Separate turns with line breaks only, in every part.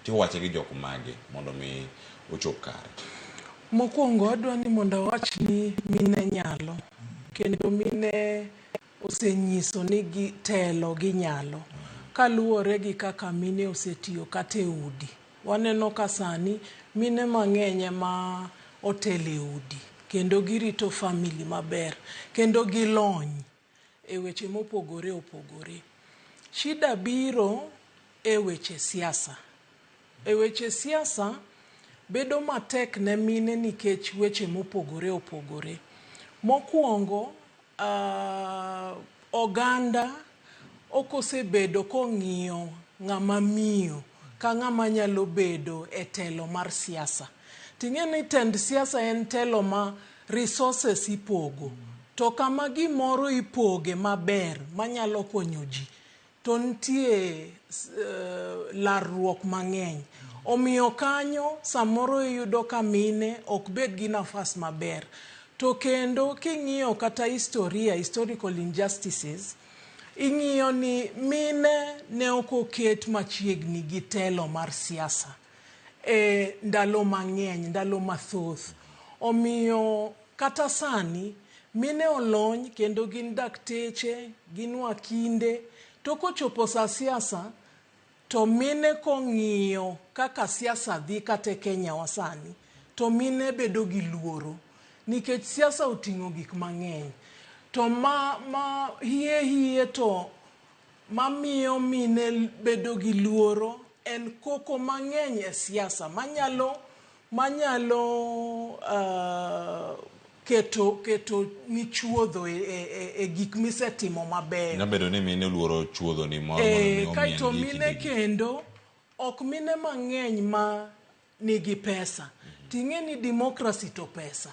Tiwache gi jok mage mondo mi ochop kare.
Mokwongo adwa ni mondo awach ni mine nyalo kendo mine osenyiso ni gi telo ginyalo kaluwore gi kaka mine osetiyo kata e udi. Waneno ka sani mine mang'eny ema otelo e udi kendo girito family maber kendo gilony e weche mopogore opogore. Shida biro e weche siasa. E weche siasa bedo matek ne mine nikech weche mopogore opogore. Mokwongo, oganda ok osebedo kong'iyo ng'ama miyo ka ng'ama nyalo bedo e telo mar siasa. Ting'e ni tend siasa en telo ma resources ipogo. To kama gimoro ipoge maber manyalo konyo ji to nitie larruok mang'eny. Omiyo kanyo samoro iyudo ka mine ok bed gi nafas maber. To kendo king'iyo kata historia, historical injustices, ing'iyo ni mine ne ok oket machiegni gi telo mar siasa e ndalo mang'eny, ndalo mathoth. Omiyo kata sani mine olony kendo gin dakteche, gin wakinde, to kochopo sa siasa to mine kong'iyo kaka siasa dhi kata e Kenya wa sani, to mine bedo gi luoro nikech siasa oting'o gik mang'eny. To ma hie hie to mamiyo mine bedo gi luoro en koko mang'eny e siasa manyalo keto ni chuodho e gik misetimo mabeyo.
Nyalo bedo ni mine oluoro chuodho ni moro mondo mi omien
Kaeto
gi
mine
kindegi.
Kendo ok mine mang'eny ma nigi pesa. Ting'e ni democracy to pesa.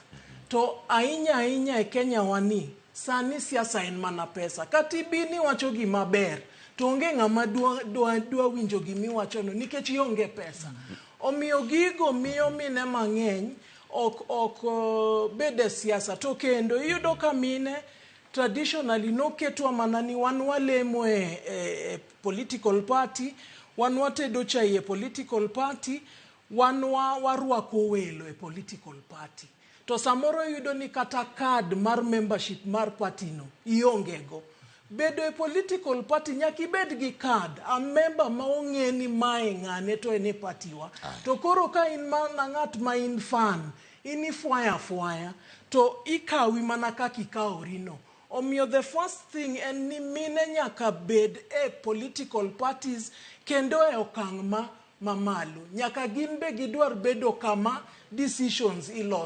To ahinya ahinya e Kenya wani, sani siasa en mana pesa. Kata ibi ni iwacho gima ber, to onge ng'ama dwa winjo gimiwachono nikech ionge pesa. Omiyo gigo miyo mine mang'eny ok bed e siasa. To kendo iyudo ka mine traditionally noketwa mana ni wan walemo e political party, wan watedo chai e political party, wan warwako welo e political party. To samoro iyudo ni kata card mar membership mar party no ionge go. Bedo e political party nyaka ibed gi card, a member ma ong'e ni mae ng'ane to en e party wa. To koro ka in mana ng'at ma in fan, in ifwaya afwaya, to ikawi mana kaka ikawori no. Omiyo the first thing en ni mine nyaka bed e political parties kendo e okang' ma mamalo. Nyaka gin be gidwar bedo kama decisions iloso.